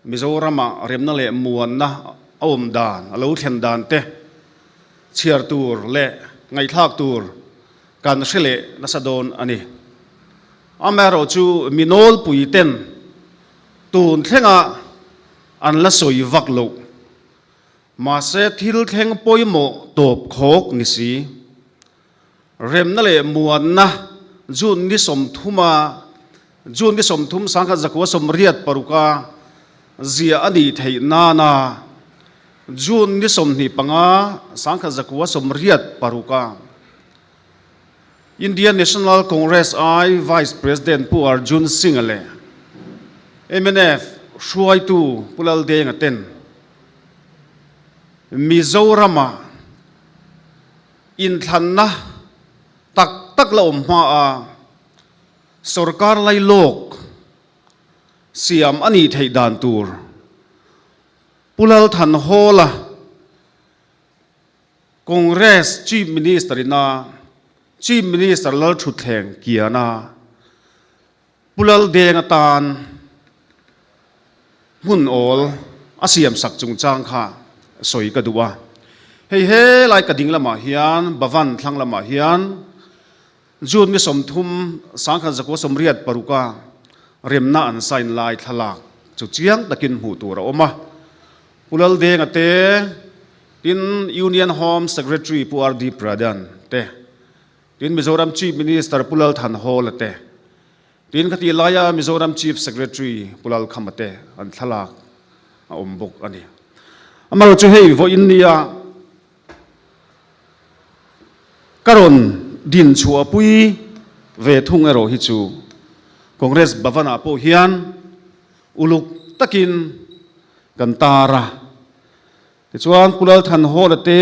Mizorama remna leh muanna a awm dan, a lo thlen dan te chhiar tur leh ngaihthlak tur kan hre leh nasa dawn a ni. Amaherawhchu mi nawlpui ten tun thlenga an la sawi vak loh. Mahse thil thleng pawimawh tawp khawk ni si. Remna leh muanna June ni sawmthuma June ni 30 1986 ziah a nih theih nana June ni 25 1986 Indian National Congress I Vice President Pu Arjun Singh-a leh mnf hruaitu Pu Laldenga ten Mizorama inthlanna tak tak la awm hmaa sorkar lailawk siam a nih theih dan tur Pu Lalthanhawla Congress Chief Minister ina Chief Minister Lalthutthleng kiana Pu Laldeng atan hmun awl a siam sak chungchang kha sawi ka duh a. Hei helai ka ding lamah hian Bhavan thlang lamah hian June ni 30 1986 a remna an sign lai thlalak chu chiang takin hmuh tur a awm a. Pu Laldenga te, tin Union Home Secretary Pu RD Pradhan te, Tin Mizoram Chief Minister Pu Lal Thanhawla te, tin khati laia Mizoram Chief Secretary Pu Lal Khama te an thlalak a awm bawk a ni. Amaherawhchu chu hei vawiin nia ka rawn din chhuahpui ve thung erawh hi chu Congress Bhavan-ah pawh hian uluk takin kan tar a. Tichuan, Pu Lalthanhawla te,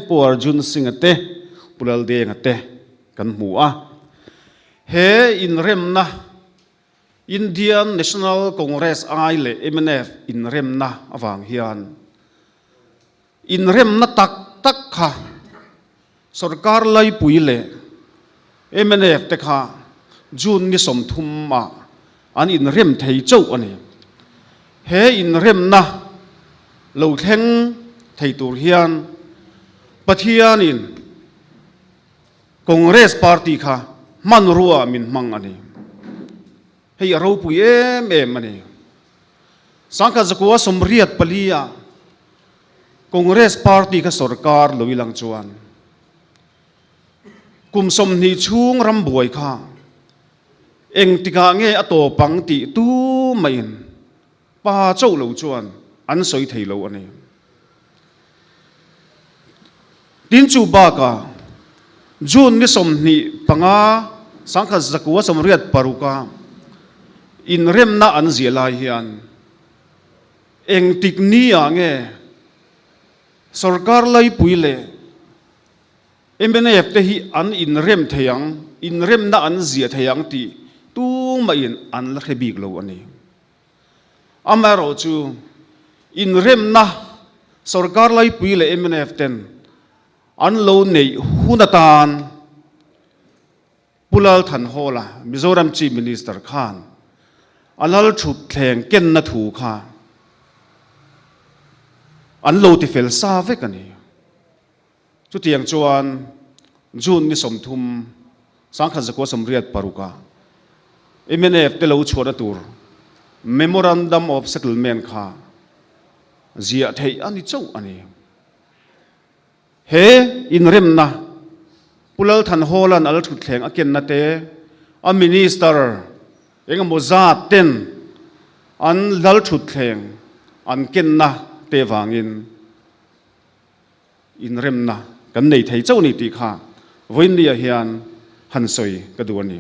Pu Arjun Singh-a te, Pu Laldenga te kan hmu a. He inremna, Indian National Congress ai leh mnf inremna avang hian inremna tak tak kha sorkar laipui leh mnf te kha June ni 30 ah an inrem thei chauh a ni. He inremna lo thleng thei tur hian Pathianin Congress party kha hmanrua min hmang a ni. Hei a ropui em em a ni. 1984 ah Congress party kha sorkar lo ilang chuan kum 20 chhung rambuai kha Engtikah nge a tawp ang tih tu maiin pa chauh lo chuan an sawi thei lo a ni. Tin chu bakah June ni 25 1986 inremna an ziah lai hian engtik ni ah nge sorkar laipui leh Mnf te hi an inrem thei ang, inremna an ziah thei ang tih tumahin an la hre bik lo a ni. Amaherawhchu, inremna sorkar laipui leh mnf ten an lo neih hun atan Pu Lal Thanhawla, Mizoram Chief Minister khan a lal thutthleng kenna thu kha an lo tifel sa vek a ni. Chutiang chuan June ni 30, 1986 ah mnf te lo chhuahna tur Memorandum of Settlement kha ziah theih a ni chauh a ni. He inremna Pu Lalthanhawla'n a la thutthleng a kenna te, a Minister engemaw zat ten an lal thutthleng an kenna te vangin, Inremna kan nei thei chauh a ni tih kha vawiinniah hian han sawi ka duh a ni.